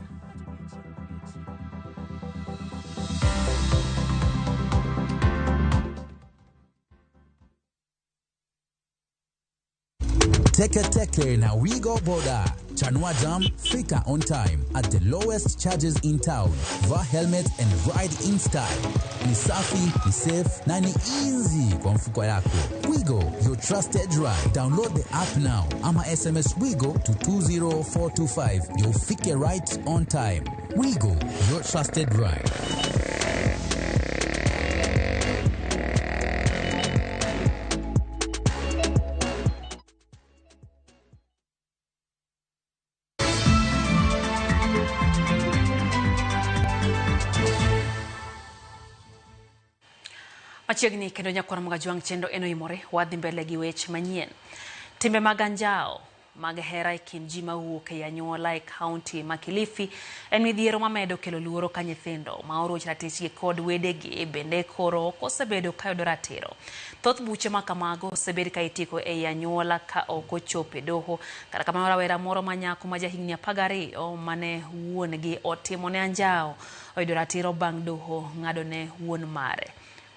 Speaker 12: Teke Teke na Wigo Boda. Chanua Jam, fika on time at the lowest charges in town. Vaa helmet and ride in style. Ni safi, ni safe na ni easy kwa mfuko yako. Wigo, your trusted ride. Download the app now ama SMS Wigo to 20425. You'll fike right on time. Wigo, your trusted ride.
Speaker 1: Machiegni kendo nyakwar Mgajwang' chenro en oimore, wadhi mbele gi weche manyien. Timbe mag anjawo mag hera e kind ji mawuok e anyuola e kaunti ma Kilifi en midhiero mamedo kelo luoro ka nyithindo ma oroch ratichgi kod wedegi bende koro ok osebedo ka yudo ratiro. Thoth buche ma kamago osebed ka itieko ei anyuola ka ok ochopo e doho. Kata kamano rawera moro ma nyako ma jahigni 12 mane wuon-gi otimo ne anjawo oyudo ratiro bang' doho ng'ado ne wuon mare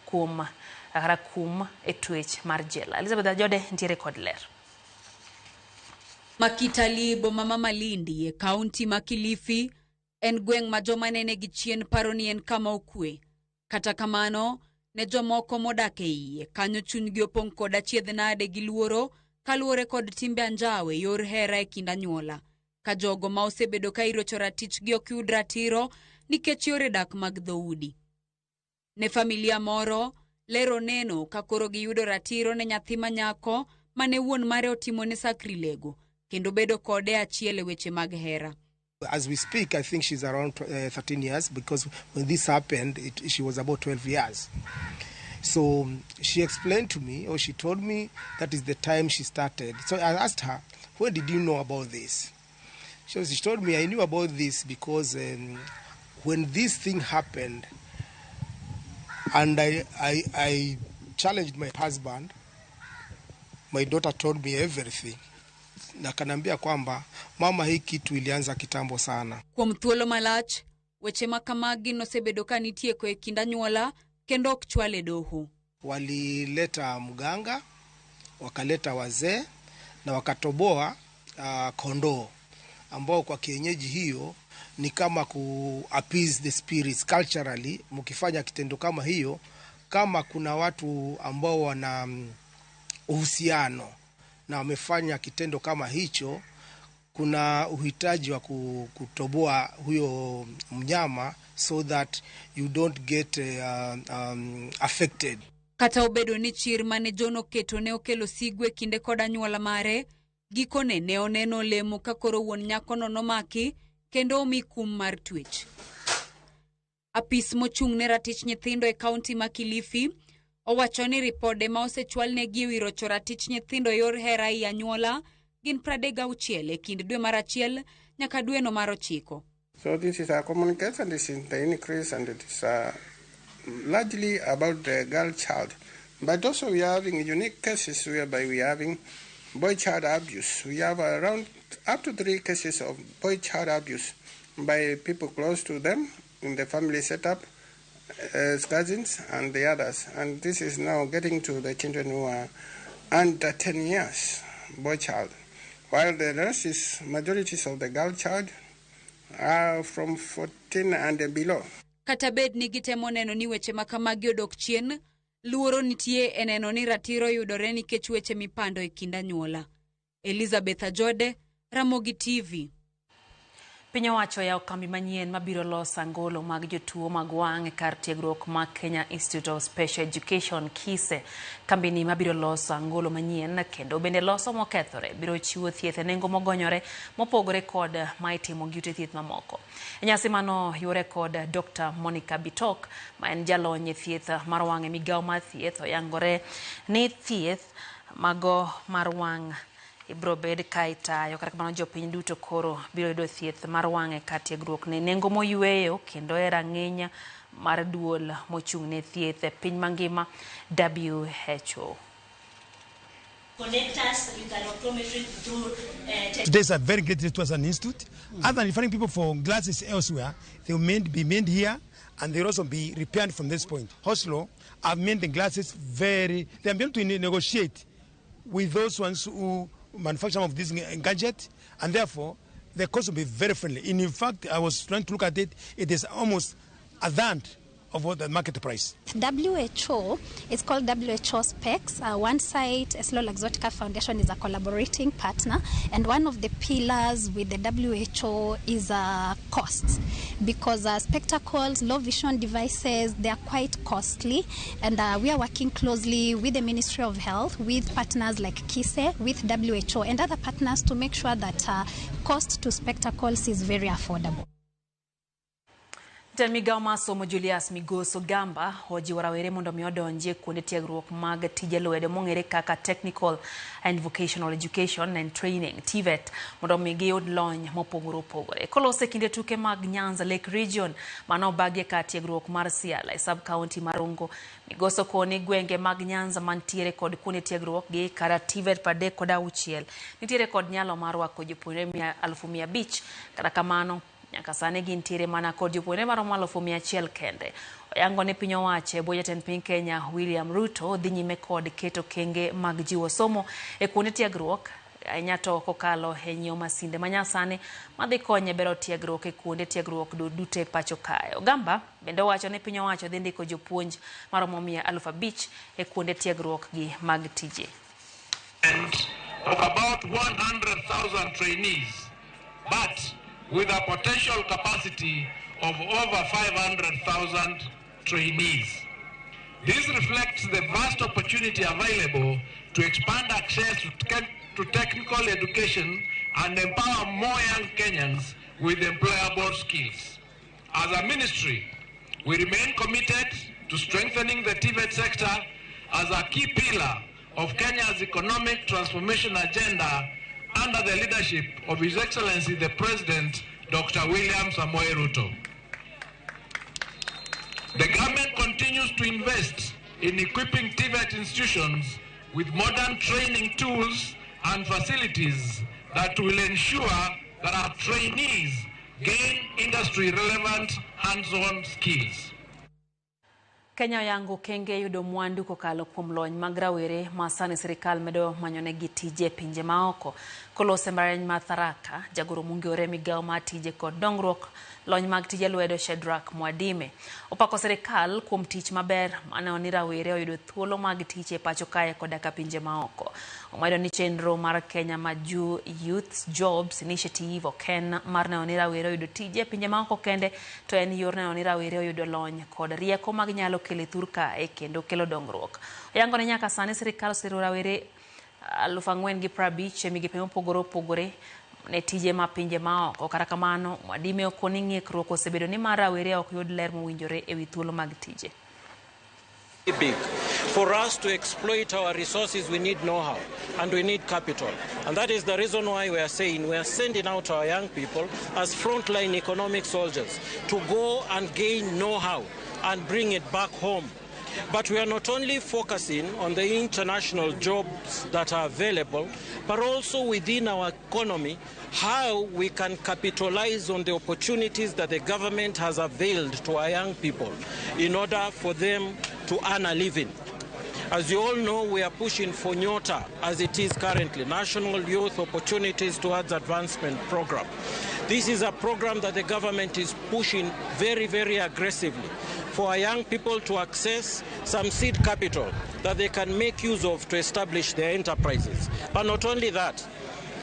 Speaker 1: kuom kata kum e twech mar jela. Elizabeth Ajode ntiere kod ler.
Speaker 13: Makitali boma ma Malindi e kaunti ma Kilifi en gweng' ma joma nene gi chien paro ni en kama okwe. Kata kamano, ne jomoko modak e iye kanyo chunygi opong' kod achiedh nade gi luoro kaluwore kod timbe anjawo e yor hera e kind anyuola. Ka jogo ma osebedo ka irocho ratichgi ok yud ratiro nikech yore dak mag dhoudi. Ne familia moro, lero neno ka koro giyudo ratiro ne nyathi ma nyako mane wuon mare otimone sakrilego kendo bedo kode achiel e weche mag hera.
Speaker 14: As we speak, I think she's around 13 years because when this happened, she was about 12 years. So she explained to me, or she told me, that is the time she started. So I asked her, when did you know about this? So she told me, I knew about this because when this thing happened, and I challenged my husband, my daughter told me everything. Na kanambia kwamba mama, hii kitu ilianza kitambo sana.
Speaker 13: Kuom thuolo malach, weche ma kamagi nosebedo ka nitieko e kind anyuola kendo ok chwal e doho.
Speaker 14: Walileta mganga, wakaleta wazee na wakatoboa kondoo ambao kwa kienyeji hiyo ni kama ku appease the spirits culturally. Mkifanya kitendo kama hiyo, kama kuna watu ambao wana uhusiano na wamefanya kitendo kama hicho, kuna uhitaji wa kutoboa huyo mnyama so that you don't get affected.
Speaker 13: Kata obedo ni chir mane John oketo ne okelo sigu e kinde kod anyuola mare, gikone ne oneno lemo ka koro wuon nyakono nomaki kendo omi kum mar twech. Apis mochung' ne ratich nyithindo e kaunti ma Kilifi owacho ni ripode ma osechwalnegi e wi rocho ratich nyithindo e yor hera ei anyuola gin 36 e kind dwe mar achiel nyaka dweno mar 9.
Speaker 16: So this is a common case, and this is the increase, and it is largely about the girl child. But also we are having unique cases whereby we are having boy child abuse. We have around up to 3 cases of boy child abuse by people close to them in the family setup, as cousins and the others. And this is now getting to the children who are under 10 years, boy child. While the rest is majorities of the girl child are from 14 and below.
Speaker 13: Kata bed ni gitemo neno ni weche ma kamagi odok chien, luoro nitie e neno ni ratiro yudore nikech weche mipando e kind anyuola. Elizabeth Ajode, Ramogi TV.
Speaker 1: Piny owacho yawo kambi manyien mabiro loso angolo mag jotuo mag wang' e kar tiegruok ma Kenya Institute of Special Education KISE. Kambini mabiro loso angolo manyien kendo bende loso mokethore biro chiwo thieth e nengo mogonyore mopogore kod ma itimo gi ute thieth mamoko. E nyasi mano yore kod Dr. Monica Bitok ma en jalony e thieth mar wang' e migawo mar thieth oyangore ni thieth mago mar wang' ibiro bed ka itayo. Kata kamano jopiny duto koro biro yudo thieth mar wang' e kar tiegruok ne nengo moyweyo kendo e rang'iny mar duol mochung' ne thieth e piny mangima WHO.
Speaker 4: Connect us with an optometrist through
Speaker 17: Today is a very great day to us as an institute. Other than referring people for glasses elsewhere, they will be made here and they will also be repaired from this point. Oslo have made the glasses very, they are able to negotiate with those ones who manufacture some of these gadgets, and therefore the cost will be very friendly. In fact, I was trying to look at it, it is almost a third of what the market price.
Speaker 18: WHO, it's called WHO Specs. One site, EssilorLuxottica Foundation is a collaborating partner, and one of the pillars with the WHO is costs, because spectacles, low vision devices, they are quite costly, and we are working closely with the Ministry of Health, with partners like KISE, with WHO and other partners to make sure that cost to spectacles is very affordable.
Speaker 1: Jatend migao mar somo Julius Migos Ogamba ojiwo rawere mondo mi odonji e kuonde tiegruok mag tije lwedo mong'ere kaka Technical and Vocational Education and Training TVET mondo mi giyud lony mopogore opogore. Kolose kinde tuke mag Nyanza Lake Region mano obagie kar tiegruok mar Siala e sub county mar Rongo, Migos okoni gwenge mag Nyanza mantiere kod kuonde tiegruok gi kara TVET 36 nitiere kod nyalo mar rwako jopuonjre 500,000. Kata kamano nyaka sani gintiere mana kod jopuonjre maromo 100,000 kende. Oyango ni piny owacho e bwo jatend piny Kenya William Ruto dhi nyime kod keto kenge mag jiwo somo e kuonde tiegruok ahinya to kokalo e nyiewo masinde manyasani madhi konye bero tiegruok e kuonde tiegruok duto e pacho kae. Ogamba bende owacho ni piny owacho dhi ndiko jopuonj maromo 5,000 e kuonde tiegruok gi mag tije.
Speaker 19: Of about 100,000 trainees, but with a potential capacity of over 500,000 trainees. This reflects the vast opportunity available to expand access to technical education and empower more young Kenyans with employable skills. As a ministry, we remain committed to strengthening the TVET sector as a key pillar of Kenya's economic transformation agenda under the leadership of His Excellency the President, Dr. William Samoei Ruto. The government continues to invest in equipping TVET institutions with modern training tools and facilities that will ensure that our trainees gain industry-relevant hands-on skills.
Speaker 1: Kenya oyango kenge yudo mwandu kokalo kuom lony mag rawere ma sani sirikal medo manyonegi tije e pinje maoko. Kolose mbalariany ma Tharaka, jagoro mong'ere migao mar tije kod dongruok lony mag tije lwedo Shedrack Mwadime opako sirikal kuom tich maber maneno ni rawere oyudo thuolo mag tich e pacho kae koda ka pinje maoko. Omedo ni chenro mar Kenya Majuu Youth Jobs Initiative ok en mar neno ni rawere oyudo tije e pinje maoko kende, to en yor neno ni rawere oyudo lony kod rieko mag nyalo kelo thur kae kendo kelo dongruok. Oyango ni nyaka sani sirikal osero rawere 4,050 e migepe mopogore opogore ne tije ma pinje maoko. Kata kamano, Mwadime okoni ng'ikruok osebedo ni mar rawere ok yud ler mowinjore ewi thuolo mag tije.
Speaker 15: Big. For us to exploit our resources, we need know-how and we need capital. And that is the reason why we are saying we are sending out our young people as frontline economic soldiers to go and gain know-how and bring it back home. But we are not only focusing on the international jobs that are available, but also within our economy, how we can capitalize on the opportunities that the government has availed to our young people in order for them to earn a living. As you all know, we are pushing for NYOTA as it is currently, National Youth Opportunities Towards Advancement Program. This is a program that the government is pushing very, very aggressively for our young people to access some seed capital that they can make use of to establish their enterprises. But not only that,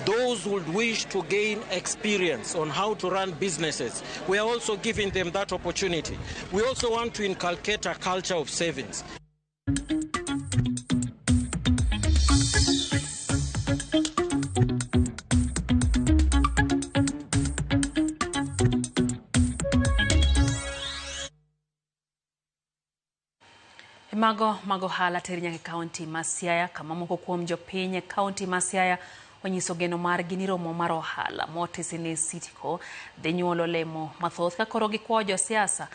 Speaker 15: those who would wish to gain experience on how to run businesses, we are also giving them that opportunity. We also want to inculcate a culture of savings.
Speaker 1: Mago mago hala ter nyaka e kaunti ma Siaya, kama moko kuom jopiny e kaunti ma Siaya onyiso geno margi ni romo mar ohala motisi ni Citico dhi nyuolo lemo mathoth ka koro gikwayo josiasa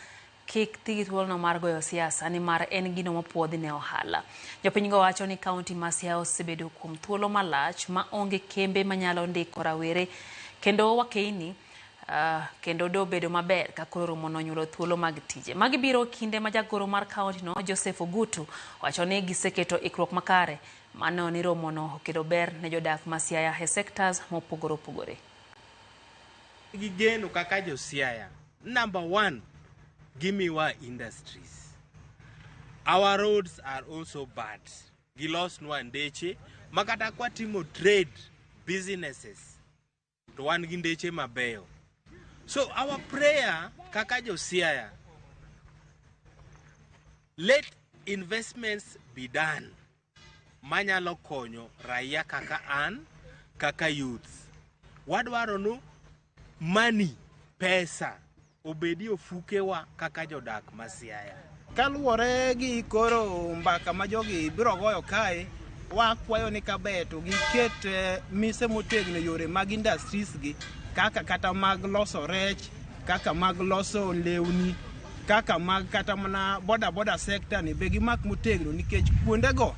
Speaker 1: kik ti gi thuolono mar goyo siasa nimar en gino mopuodhi ne ohala. Jopinygo wacho ni kaunti ma Siaya osebedo kuom thuolo malach ma onge kembe manyalo ndiko rawere kendo wakeini kendo dobedo maber ka koro romono onyuolo thuolo mag tije. Magi biro kinde ma jagoro mar kaunti no Joseph Ogutu wacho ni giseketo ikruok makare mano ni romono okelo ber ne jodak ma Siaya e sectors mopogore opogore.
Speaker 2: Gigeno kaka jo Siaya. Number one, gimiwa industries. Our roads are also bad. Gilosnwa ndeche makata kwatimo trade businesses to wan gi ndeche mabeyo. So our prayer kaka jo Siaya, let investments be done manyalo konyo raia kaka an, kaka youths. Wadwaro nu money, pesa obedi ofukewa kaka jodak ma Siaya.
Speaker 6: Kaluwore gi koro mbaka ma jogi biro goyo kae, wakwayo ni kaber to giket mise motegno e yore mag industries gi, kaka kata mag loso rech, kaka mag loso lewni, kaka mag kata mana boda boda sector ni be gimak motegno, nikech kuondego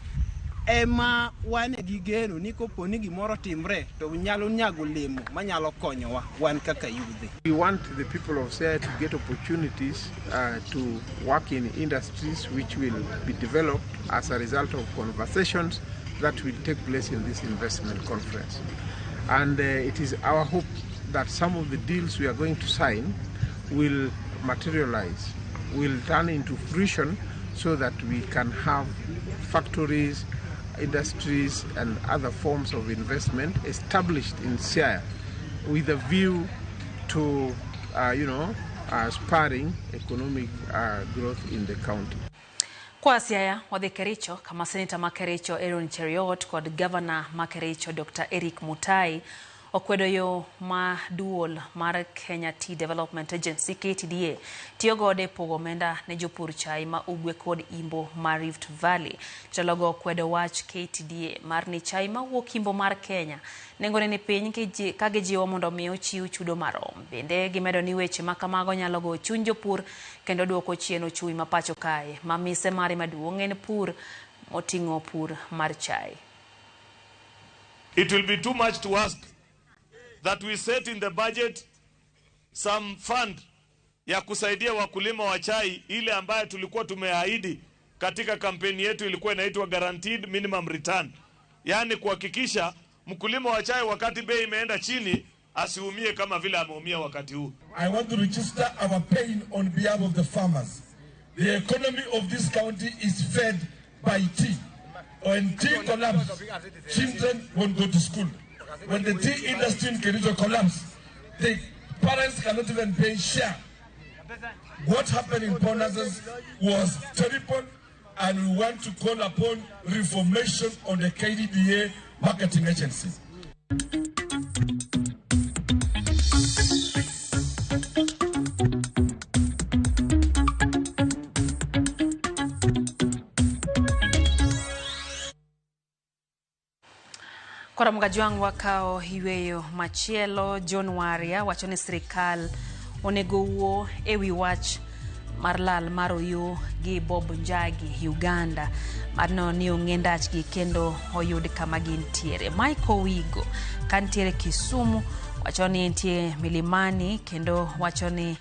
Speaker 6: ema wan gi geno ni kopo ni gimoro timre to nyalo nyago olemo manyalo konyowa wan kaka yudhe.
Speaker 16: We want the people of Siaya to get opportunities to work in industries which will be developed as a result of conversations that will take place in this investment conference. And it is our hope that some of the deals we are going to sign will materialize, will turn into fruition, so that we can have factories, industries and other forms of investment established in Siaya with a view to spurring economic growth in the county.
Speaker 1: Kwa Siaya wadhi Kericho kama seneta ma Kericho Aaron Cheruiyot kod gavana ma Kericho Dr. Eric Mutai okwedo yo ma duol mar Kenya Tea Development Agency KTDA tiyo godo e pogo omenda ne jopur chai ma ugwe kod imbo mar Rift Valley. Jotelo okwedo wach KTDA mar ni chai mawuok imbo mar Kenya nengone ni piny ka gijiwo mondo mi ochiw chudo marom. Bende gimedo ni weche ma kamago nyalo goyo chuny jopur kendo duoko chien ochumi ma pacho kae ma mise mare maduong' en pur moting'o pur mar chai.
Speaker 19: It will be too much to ask that we set in the budget some fund ya kusaidia wakulima wa chai, ile ambayo tulikuwa tumeahidi katika kampeni yetu, ilikuwa inaitwa guaranteed minimum return, yaani kuhakikisha mkulima wa chai wakati bei imeenda chini asiumie kama vile ameumia wakati huu.
Speaker 20: I want to register our pain on behalf of the farmers. The economy of this county is fed by tea. When tea collapses, children won't go to school. When the tea industry in Kericho collapses, the parents cannot even pay share. What happened in Ponazes was terrible, and we want to call upon reformation on the KDDA marketing agency.
Speaker 1: Koro Mgajwang' wakawo yweyo machielo. John Waria wacho ni sirikal onego wuo ewi wach mar lal mar Oyoo gi Bob Njagi Uganda mar neno ni ong'e ndachgi kendo oyud kama gintiere. Michael Wigo kantiere Kisumu wacho ni entie Milimani kendo wacho ni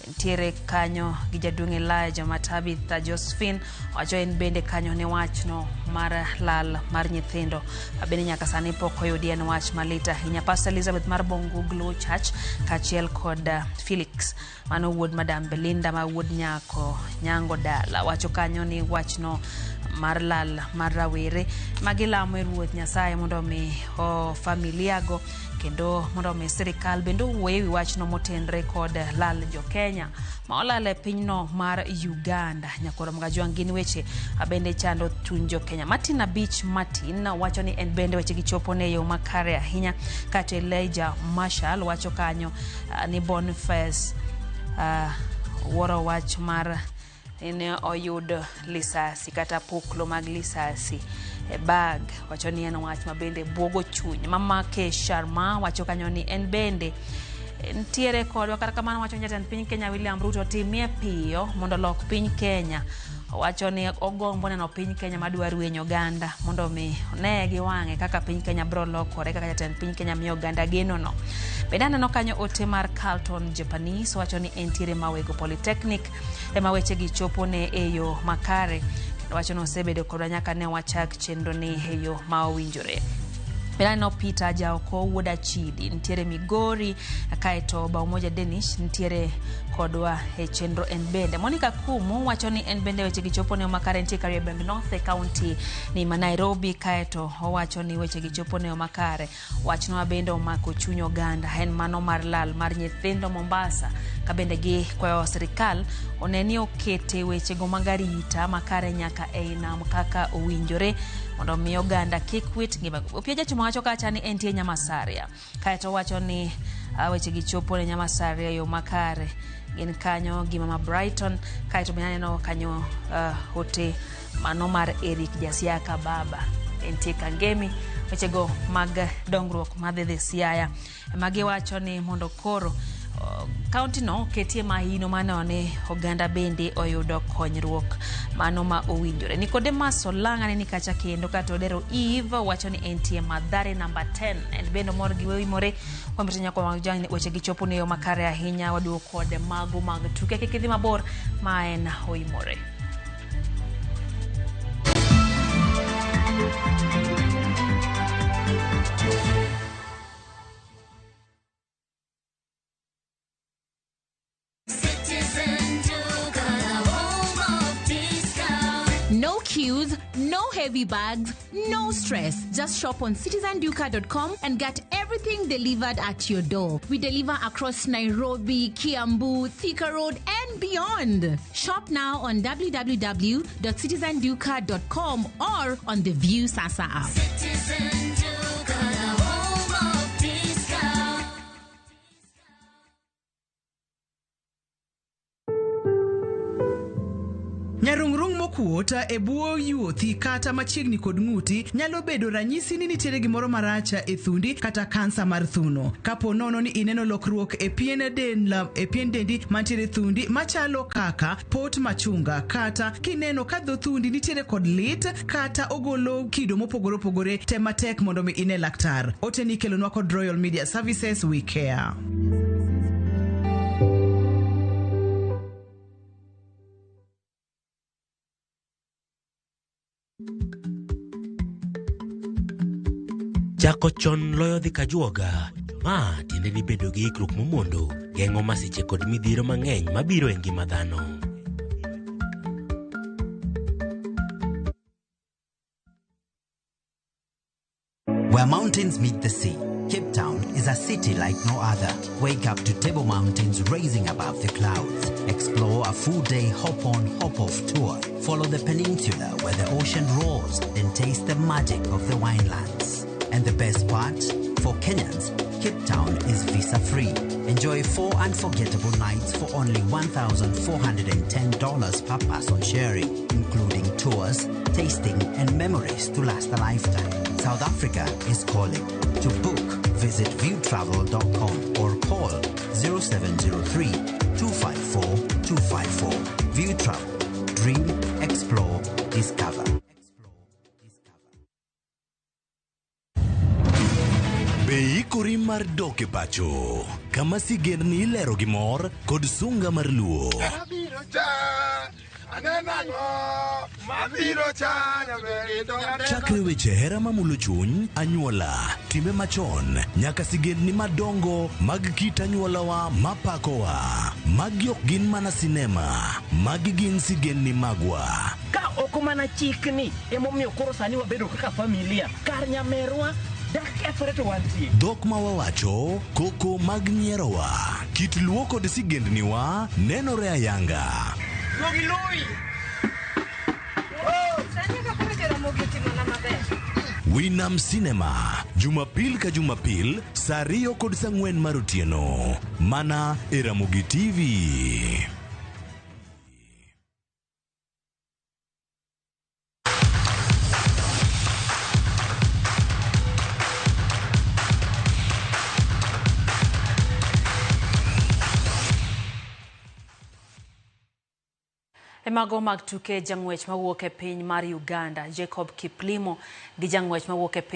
Speaker 1: ntiere kanyo gi jaduong' Elijah Matabitha Josephine wacho en bende kanyo ne wachno mar lal mar nyithindo bende nyaka sani pok oyudi, en wach malit ahinya. Pastor Elizabeth mar Bongo Glow Church kaachiel kod Felix mano wuod Madam Belinda ma wuod nyako Nyango Dala wacho kanyo ni wachno mar lal mar rawere magilamo e Ruoth Nyasaye mondo mi o familia go kendo mondo mi sirikal bende owuo ewi wachno motenre kod lal jo Kenya ma olal e pinyno mar Uganda. Nyakoro Mgajwang' gin weche bende chando chuny jo Kenya. Martin Abich Martin wacho ni en bende weche gichopo ne yo makare ahinya. Kata Elijah Marshall wacho kanyo ni Boniface wuoro wach mar ne oyud lisasi kata poklo mag lisasi e bag, wacho ni en wach ma bende buogo chuny. Mama K Sharma wacho kanyo ni en bende Ntiere kodwa kata kamano wacho jatend piny Kenya William Ruto timie piyo mondo olok piny Kenya. Owacho ni ogombo neno piny Kenya madwa rwenyo oganda mondo mi one gi wang'e kaka piny Kenya bro lokore kaka jatend piny Kenya miyo oganda geno no. Bende aneno kanyo ote mar Carlton Japanese wacho ni entiere Mawego Polytechnic ema wechegi chopo ne e yo makare. Kendo wacho ni osebedo kodwa nyaka ne wachak chenro ni e yo ma owinjore. Bende aneno Peter Jaoko wuod Achidi nitiere Migori, kaeto Baumoja Denish nitiere kodwa e chenro en bende. Monica Kumu wacho ni en bende wechegi chopo ne makare nitie Kariobangi North e kaunti ni ma Nairobi, kaeto owacho ni wechegi chopo ne makare. Wachno bende omako chuny oganda en mano mar lal mar nyithindo Mombasa, ka bende gikwayo sirikal one ni okete wechego mag arita makare nyaka ei nam kaka owinjore mondo mi oganda kik wit ngima. Opia Jachuma wacho kacha ni entie Nyamasaria, kaeto owacho ni wechegi chopo ne Nyamasaria e yo makare. Gin kanyo gi mama Brighton, kaeto bende aneno kanyo ote mano mar Eric Jasiaka baba entie Kangemi. Wechego mag dongruok madhi dhi Siaya magiwacho ni mondo koro kaunti no oketie mahino maneno ni oganda bende oyudo konyruok mano ma owinjore. Nicodemus Olanga ne ni kacha kendo kato Odero Eve wacho ni entie Mathare namba 10 en bende omor gi Oimore kuom rito nyakwa mag jang weche gichopo ne yo makare ahinya. Waduogo kod mago mag tuke kik idhi mabor ma en Oimore.
Speaker 7: No queues, no heavy bags, no stress. Just shop on citizenduka.com and get everything delivered at your door. We deliver across Nairobi, Kiambu, Thika Road, and beyond. Shop now on www.citizenduka.com or on the View Sasa app.
Speaker 8: Citizen Duka, the home of discount.
Speaker 21: Nyarung'rung' mokuot e bwo yuothi kata machiegni kod ng'uti nyalo bedo ranyisi ni nitiere gimoro marach e thundi kata kansa mar thuno. Kapo nono ni ineno lokruok e pien del e pien dendi mantiere thundi machalo kaka pot machunga kata kineno ka dho thundi nitiere kod lit kata ogolo kido mopogore opogore, tem matek mondo mi ine laktar. Ote ni ikelonwa kod Royal Media Services, we care.
Speaker 22: Chako chon loyo dhi kajuoga. Ma tiende ni bedo gi ikruok momondo geng'o masiche kod midhiero mang'eny mabiro e ngima dhano.
Speaker 23: Where mountains meet the sea, Cape Town is a city like no other. Wake up to Table Mountains rising above the clouds. Explore a full day hop on, hop off tour. Follow the peninsula where the ocean roars and taste the magic of the winelands. And the best part? For Kenyans, Cape Town is visa free. Enjoy 4 unforgettable nights for only $1,410 per person sharing, including tours, tasting, and memories to last a lifetime. South Africa is calling. To book, visit viewtravel.com or call 0703 254 254. View Travel. Dream, explore, discover.
Speaker 27: Be ikori mar dok e pacho kama sigendni ilero gi mor kod sunga mar luo.
Speaker 20: Abiro cha, aneno ang'o, mabiro cha, nyaber to aneno.
Speaker 27: Chakre weche hera mamulo chuny, anyuola, timbe machon, nyaka sigendni madongo mag kit anyuolawa mapakowa. Magi ok gin mana sinema, magi gin sigendni magwa.
Speaker 24: Ka ok mana chikni emomiyo koro sani wabedo kaka familia kar nyamerwa dak kethore to wantie.
Speaker 27: Dhok ma wawacho, koko mag nyierowa, kit luo kod sigendniwa nenore ayanga.
Speaker 24: Duogi lui.
Speaker 25: Sani kaka koro Jaramogi otimona maber.
Speaker 27: Winam Cinema, Jumapil ka Jumapil, saa 2 kod saa 4 mar otieno. Mana e Ramogi TV.
Speaker 1: E mago mag tuke jang'wech mawuok e piny mar Uganda Jacob Kiplimo gi jang'wech mawuok e piny